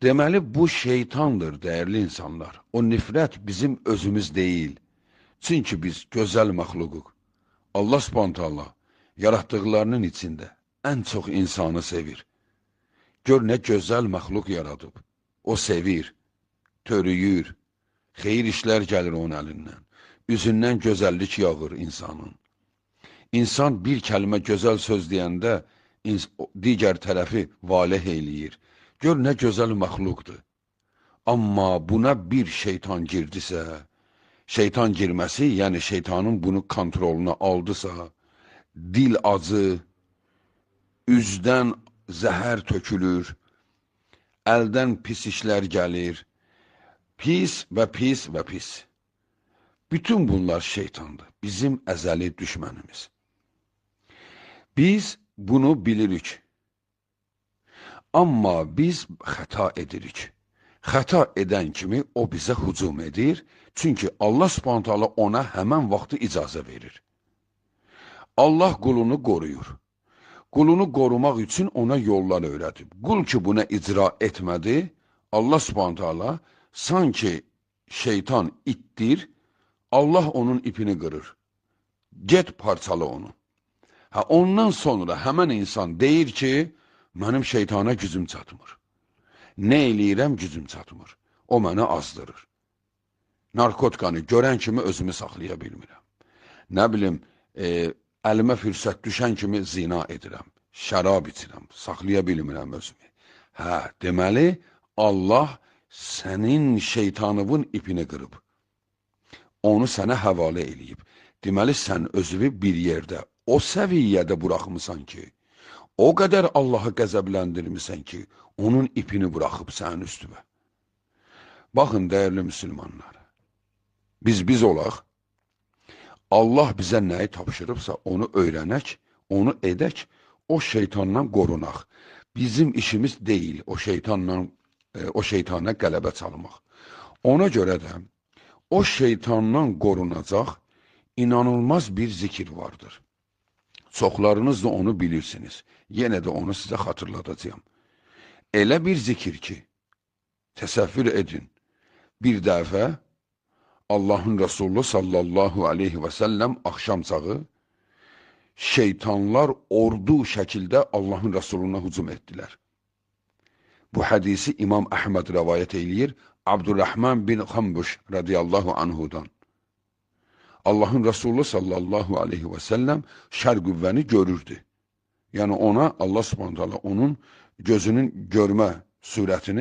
Deməli, bu şeytandır, dəyərli insanlar. O nifrət bizim özümüz deyil. Çünki biz gözəl məxluquq. Allah Subhanahu taala yaratdıqlarının içində ən çox insanı sevir. Gör nə gözəl məxluq yaradıb. O sevir, törüyür, xeyir işlər gəlir onun əlindən. Üzündən gözəllik yağır insanın. İnsan bir kəlmə gözəl söz deyəndə digər tərəfi valeh eləyir. Gör nə gözəl məxluqdur. Amma buna bir şeytan girdisə, şeytan girməsi, yəni şeytanın bunu kontroluna aldısa, dil acı, üzdən zəhər tökülür, əldən pis işlər gəlir, pis və pis və pis. Bütün bunlar şeytandır, bizim əzəli düşmənimiz. Biz bunu bilirik. Amma biz xəta edirik. Xəta edən kimi o bizə hücum edir. Çünki Allah Subhanahu taala ona həmən vaxtı icazə verir. Allah qulunu qoruyur. Qulunu qorumaq üçün ona yollar öyrədib. Qul ki buna icra etmədi, Allah Subhanahu taala sanki şeytan itdir, Allah onun ipini qırır. Get parçala onu. Ha, ondan sonra həmən insan deyir ki, mənim şeytana gücüm çatmır. Nə eləyirəm, gücüm çatmır. O məni azdırır. Narkotikanı görən kimi özümü saxlaya bilmirəm. Nə bilim, əlimə fürsət düşən kimi zina edirəm, şərab içirəm, saxlaya bilmirəm özümü. Hə, deməli, Allah sənin şeytanının ipini qırıb. Onu sənə həvalə eləyib. Deməli, sən özünü bir yerdə, o səviyyədə buraxmısan ki, o qədər Allahı qəzəbləndirmisən ki, onun ipini buraxıb sənin üstünə. Baxın, dəyərli müsəlmanlar, biz olaq, Allah bizə nəyi tapşırıbsa, onu öyrənək, onu edək, o şeytandan qorunaq. Bizim işimiz deyil o şeytanla, o şeytana qələbə çalmaq. Ona görə də o şeytandan qorunacaq inanılmaz bir zikir vardır. Çoxlarınız da onu bilirsiniz. Yenə də onu sizə xatırladacağam. Elə bir zikir ki, təsəvvür edin, bir dəfə Allahın Resulü sallallahu aleyhi və səlləm axşam çağı şeytanlar ordu şəkildə Allahın Resuluna hücum etdilər. Bu hədisi İmam Əhməd rəvayət eləyir Abdurrahman bin Xambuş radiyallahu anhudan. Allahın Resulü sallallahu aleyhi və səlləm şər qüvvəni görürdü. Yəni ona Allah Subhanahu taala onun gözünün görmə sürətini